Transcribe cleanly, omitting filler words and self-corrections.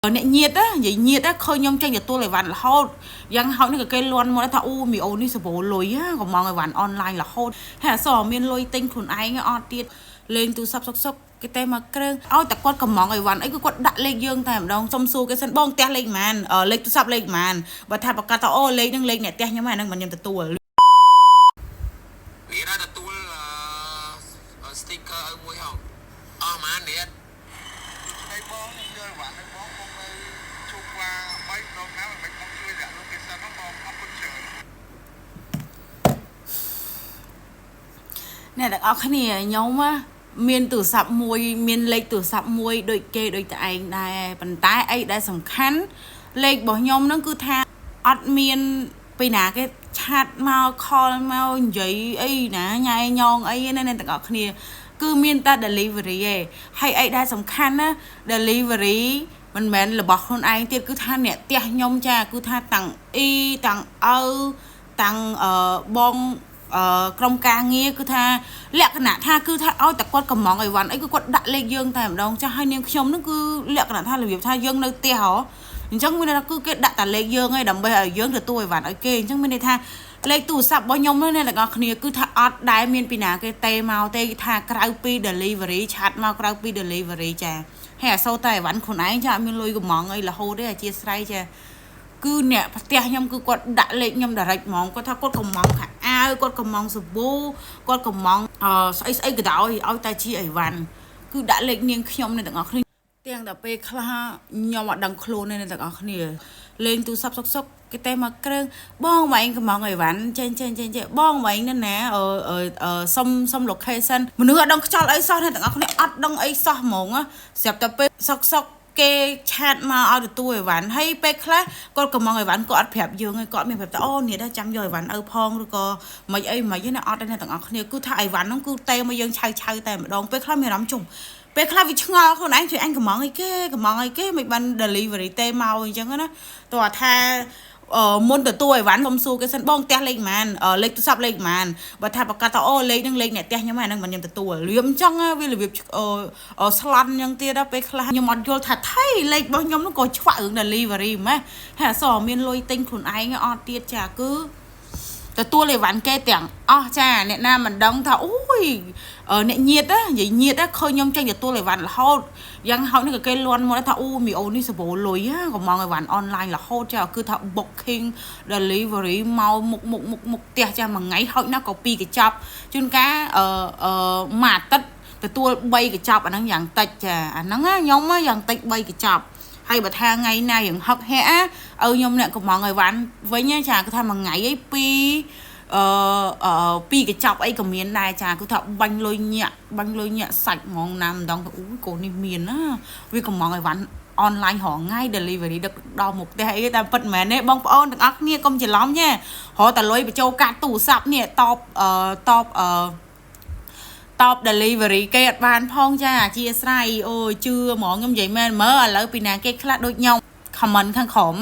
អ្នកញាតណានិយាយញាតណាឃើញខ្ញុំចេញទទួលអីវ៉ាន់រហូតយ៉ាងហោចនេះក៏គេលន់មកថាអូមីអូនេះសបោលុយកំងអីវ៉ាន់អនឡាញរហូតហើយអសមានលុយទិញខ្លួនឯងអត់ទៀតលេងទូរស័ព្ទសុកសុកគេតែមកគ្រឿងឲ្យតែគាត់កំងអីវ៉ាន់អីគឺគាត់ដាក់លេខយើងតែម្ដងសុំសួរគេសិនបងផ្ទះលេខប៉ុន្មានលេខទូរស័ព្ទលេខប៉ុន្មានបើថាប្រកាសថាអូលេខហ្នឹងលេខអ្នកផ្ទះខ្ញុំហ្នឹងមិនខ្ញុំទទួល នេះណាទទួលអឺ sticker ឲ្យមួយហងអស់ហ្មងនេះ ហើយបងខ្ញុំយកអីវ៉ាន់ឲ្យបងបងនៅជុំវ៉ា3ដងណាមិនបងជួយដាក់ location ហ្នឹងបងអរគុណច្រើន អ្នកទាំងអស់គ្នាខ្ញុំណាមានទូរស័ព្ទមួយមានលេខទូរស័ព្ទមួយដូចគេដូចតែឯងដែរប៉ុន្តែអីដែលសំខាន់លេខរបស់ខ្ញុំហ្នឹងគឺថាអត់មានពីណាគេ chat មក call មកនិយាយអីណាញ៉ែញងអីណាអ្នកទាំងអស់គ្នា គឺមានតែ delivery ឯងហើយអីដែលសំខាន់ណា delivery មិនមែនរបស់ខ្លួនឯងទៀតគឺថាអ្នកផ្ទះខ្ញុំចាគឺថាតាំងអ៊ីតាំងឪតាំងអឺបងអឺក្រុមការងារគឺថាលក្ខណៈថាគឺថាឲ្យតែគាត់កំងអីវ៉ាន់អីគឺគាត់ដាក់លេខយើងតែម្ដងចាស់ហើយនាងខ្ញុំនឹងគឺលក្ខណៈថារបៀបថាយើងនៅផ្ទះហ៎អញ្ចឹងមានន័យថាគឺគេដាក់តែលេខយើងឯងដើម្បីឲ្យយើងទទួលអីវ៉ាន់ឲ្យគេអញ្ចឹងមានន័យថាលេខទូរស័ព្ទរបស់ខ្ញុំហ្នឹងអ្នកទាំងអស់គ្នាគឺថាអត់ដែលមានពីណាគេទេមកទេថាក្រៅពី delivery chat មកក្រៅពី delivery ចាហើយអាសូរតែអីវ៉ាន់ខ្លួនឯងចាអត់មានលុយកំងអីរហូតទេអធិស្ឋានចា គឺអ្នកផ្ទះខ្ញុំគឺគាត់ដាក់លេខខ្ញុំ direct ហ្មងគាត់ថាគាត់កំងខោអាវគាត់កំងសាប៊ូគាត់កំងអឺស្អីស្អីក៏ដោយឲ្យតែជាអីវ៉ាន់គឺដាក់លេខនាងខ្ញុំអ្នកទាំងអស់គ្នាទាំងតែពេលខ្លះខ្ញុំអត់ដឹងខ្លួនទេអ្នកទាំងអស់គ្នាលេងទូរស័ព្ទសុកសុកគេតែមកគ្រឿងបងមកឯងកំងអីវ៉ាន់ចេញចេញចេញចេញបងមកឯងនៅណាអឺអឺសុំសុំ location មនុស្សអត់ដឹងខ្យល់អីសោះអ្នកទាំងអស់គ្នាអត់ដឹងអីសោះហ្មងស្រាប់តែពេលសុកសុកគេ chat មកឲ្យទទួលអីវ៉ាន់ហើយពេលខ្លះគាត់កំងអីវ៉ាន់គាត់អត់ប្រាប់យើងទេគាត់មានប្រាប់ថាអូនេះដែរចាំយកអីវ៉ាន់ឪផងឬក៏មិនអីមិនអីណាអត់ទេអ្នកទាំងអស់គ្នាគឺថាអីវ៉ាន់ហ្នឹងគឺទេមកយើងឆៅឆៅតែម្ដងពេលខ្លះមានអារម្មណ៍ជុំពេលខ្លះវាឆ្ងល់ខ្លួនឯងជួយអញកំងអីគេកំងអីគេមិនបាន delivery ទេមកអញ្ចឹងណាតោះថាអឺមុនទទួលអីវ៉ាន់ខ្ញុំសួរគេសិនបងផ្ទះលេខប៉ុន្មានលេខទូរស័ព្ទលេខប៉ុន្មានបើថាប្រកាសថាអូលេខហ្នឹងលេខអ្នកផ្ទះខ្ញុំហ្នឹងមិនខ្ញុំទទួលរបៀបអញ្ចឹងវារបៀបអឺស្លន់អញ្ចឹងទៀតពេលខ្លះខ្ញុំអត់យល់ថាថៃលេខរបស់ខ្ញុំហ្នឹងក៏ឆ្វាក់រឿង delivery ម៉េះហើយអសមានលុយទិញខ្លួនឯងអត់ទៀតចាគឺទទួលអីវ៉ាន់គេទាំងអស់ចាអ្នកណាមិនដឹងថាអូយអ្នកញាតណានិយាយញាតណាឃើញខ្ញុំចេញទទួលអីវ៉ាន់រហូតយ៉ាងហោចនេះក៏គេលន់មកថាអូមីអូនេះសបោលុយកំងអីវ៉ាន់អនឡាញរហូតចាគឺថា booking delivery មកមុខមុខមុខមុខផ្ទះចាមួយថ្ងៃហោចណាស់ក៏ពីរកញ្ចប់ជួនកាលអឺអឺមួយអាទិត្យទទួល3កញ្ចប់អាហ្នឹងយ៉ាងតិចចាអាហ្នឹងខ្ញុំយ៉ាងតិច3កញ្ចប់ហើយបើថាថ្ងៃណាយ៉ាងហឹកហាក់ឲ្យខ្ញុំអ្នកកំងអីវ៉ាន់វិញចាគឺថាមួយថ្ងៃអីពីរអឺអឺពីរកញ្ចប់អីក៏មានដែរចាគឺថាបាញ់លុយញាក់បាញ់លុយញាក់សាច់ហ្មងណាម្ដងទៅអូយកូននេះមានណាវាកំងអីវ៉ាន់អនឡាញរាល់ថ្ងៃ delivery ដឹកដល់មុខផ្ទះអីតែពិតមែនទេបងប្អូនទាំងអស់គ្នាកុំច្រឡំទេរកតែលុយបញ្ចូលកាតទូរស័ព្ទនេះតបអឺតបអឺតប delivery គេអត់បានផងចាអធិស្ឋានអូយជឿហ្មងខ្ញុំនិយាយមែនមើលឥឡូវពីណាគេខ្លះដូចខ្ញុំ comment ខាងក្រោម